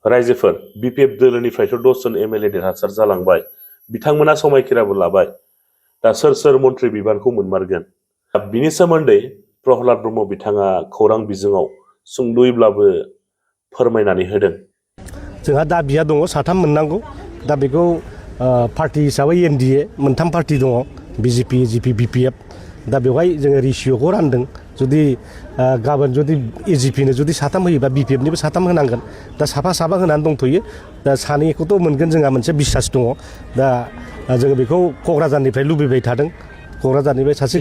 रायजोफोर बिपिएफ दोलोनिफ्रायथ' 10 जन एमएलए देरहासार जालांबाय बिथांमोना समायखिराबो लाबाय दा सोर मन्त्रि बिबानखौ मोनमारगोन बिनि सोमोन्दै प्रह्लाद ब्रह्म बिथाङा खौरां बिजोङाव सुंद'यैब्लाबो फोरमायनानै होदों। जोंहा दाबिया दङ साथाम मोननांगौ दा बेखौ पार्टी हिसाबै एनडिए मोनथाम पार्टी दङ बिजेपि एजिपि बिपिएफ दा बेवहाय जोङो रेशियोखौ रानदों जुदि गाबोन जुदि एजिपिनो जुदि साथाम होयोबा बिपिएफनिबो साथाम होनांगोन दा साफा होनानै दंथ'यो दा सानैखौथ' मोनगोन जोंहा मोनसे बिसास दङ दा जोङो बेखौ क'क्राझारनिफ्राय लुबैबाय थादों क'क्राझारनिफ्राय सासे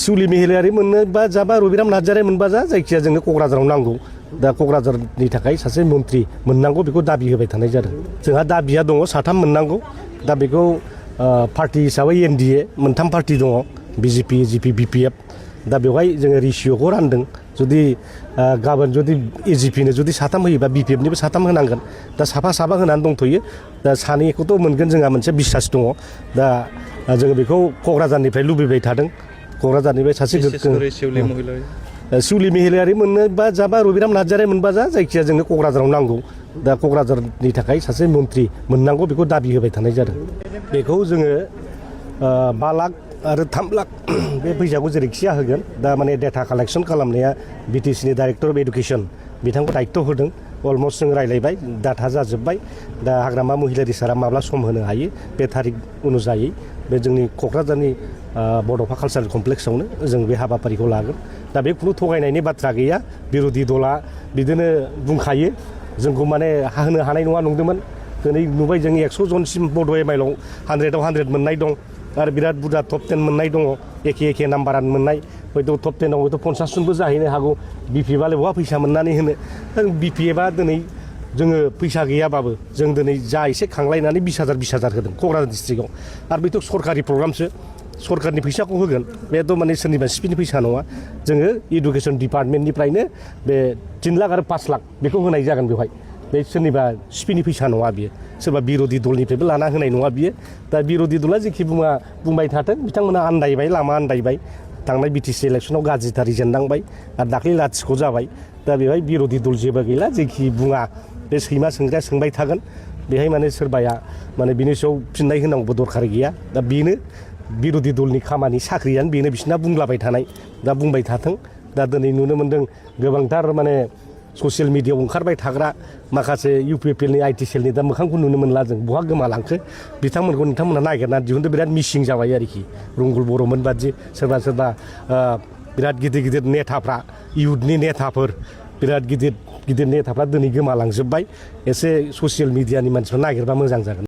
सिउलि महिलारि मोननोबा जाबा रबिराम नार्जारि मोनबा जायखिया जोंनो क'क्राझाराव नांगौ दा क'क्राझारनि थाखाय सासे मन्त्रि मोननांगौ बेखौ दाबि होबाय थानाय जादों जोंहा दाबिया दङ साथाम मोननांगौ दा बेखौ पार्टी हिसाबै एनडिए मोनथाम पार्टी दङ बिजेपि एजिपि बिपिएफ दा बेवहाय जोङो रेशियोखौ रानदों जुदि गाबोन जुदि एजिपिनो जुदि साथाम होयोबा बिपिएफनिबो साथाम होनांगोन दा साफा होनानै दंथ'यो दा सानैखौथ' मोनगोन जोंहा मोनसे बिसास दङ दा जोङो बेखौ क'क्राझारनिफ्राय लुबैबाय थादों क'क्राझारनिफ्राय सासे सिउलि महिलारि मोननोबा जाबा रबिराम नार्जारि मोनबा जायखिया जोंनो क'क्राझाराव नांगौ दा क'क्राझारनि थाखाय सासे मन्त्रि मोननांगौ बेखौ दाबि होबाय थानाय जादों बेखौ जोङो 5 लाख आरो 3 लाख बे फैसाखौ जेरैखिया होगोन दा माने डेटा कालेक्सन खालामनाया बिटिसिनि डाइरेक्टर अफ एडुकेसन बिथांखौ दायित्व होदों अलमस्ट जों रायलायबाय डाटा जाजोब्बाय दा हाग्रामा महिलारि सारा माब्ला सम होनो हायो बे थारिख अनुजायै बे जोंनि क'क्राझारनि बड'फा कालचारेल कमप्लेक्सआवनो जों बे हाबाफारिखौ लागोन दा बे खुनु थगायनायनि बाथ्रा गैया बिरोधि दला बिदिनो बुंखायो जोंखौ माने होनो हानाय नङा नंदोंमोन दिनै नुबाय जों 100 जनसिम बड' एमआइएलआव 100आव 100 मोननाय दं आरो बिराद बुरजा टप 10 मोननाय दङ एखे नाम्बारानो मोननाय हयथ' टप 10आव हयथ' 50 जनबो जाहैनो हागौ बिपिएफआलाय बहा फैसा मोननानै होनो बिपिएफआ दिनै जोङो फैसा गैयाबाबो जों दिनै जा एसे खांलायनानै 20,000 होदों क'क्राझार डिस्ट्रिक्टआव आरो बेथ' सरकारि प्रग्रामसो सरकारनि फैसाखौ होगोन बेथ' माने सोरनिबा सिपिनि फैसा नङा जोङो इडुकेसन डिपार्टमेन्टनिफ्रायनो बे 3 लाख आरो 5 लाख बेखौ होनाय जागोन बेवहाय बे सोरनिबा सिपिनि फैसा नङा बियो सोरबा बिरोधि दलनिफ्रायबो लाना होनाय नङा बियो दा बिरोधि दला जेखि बुंबाय थाथों बिथांमोना आन्दायबाय लामा आन्दायबाय थांनाय बिटिसि इलेक्सनाव गाज्रिथार रिजेननांबाय आरो दाख्लै लाथिख' जाबाय दा बेवहाय बिरोधि दल जेबो गैला जेखि बुङा बे सैमा सोंग्राया सोंबाय थागोन बेहाय माने सोरबाया माने बिनि सायाव फिननाय होनांगौबो दरखार गैया दा बेनो बिरोधि दलनि खामानि साख्रियानो बेनो बिसिना बुंलाबाय थानाय दा बुंबाय थाथों दा दिनै नुनो मोन्दों गोबांथार माने ससियेल मिडियायाव ओंखारबाय थाग्रा माखासे इउपिपिएलनि आइटि सेलनि दा मोखांखौ नुनो मोनला जों बहा गोमालांखो बिथांमोनखौ नोंथांमोना नागिरना दिहुनदो बिराद मिसिं जाबाय आरोखि रुंगुल बर'मोन बादि सोरबा बिराद गिदिर नेताफ्रा इयुथनि नेताफोर बिराद गिदिर नेताफ्रा दिनै गोमालांजोब्बाय एसे ससियेल मिडियानि मानसिफ्रा नागिरबा मोजां जागोन।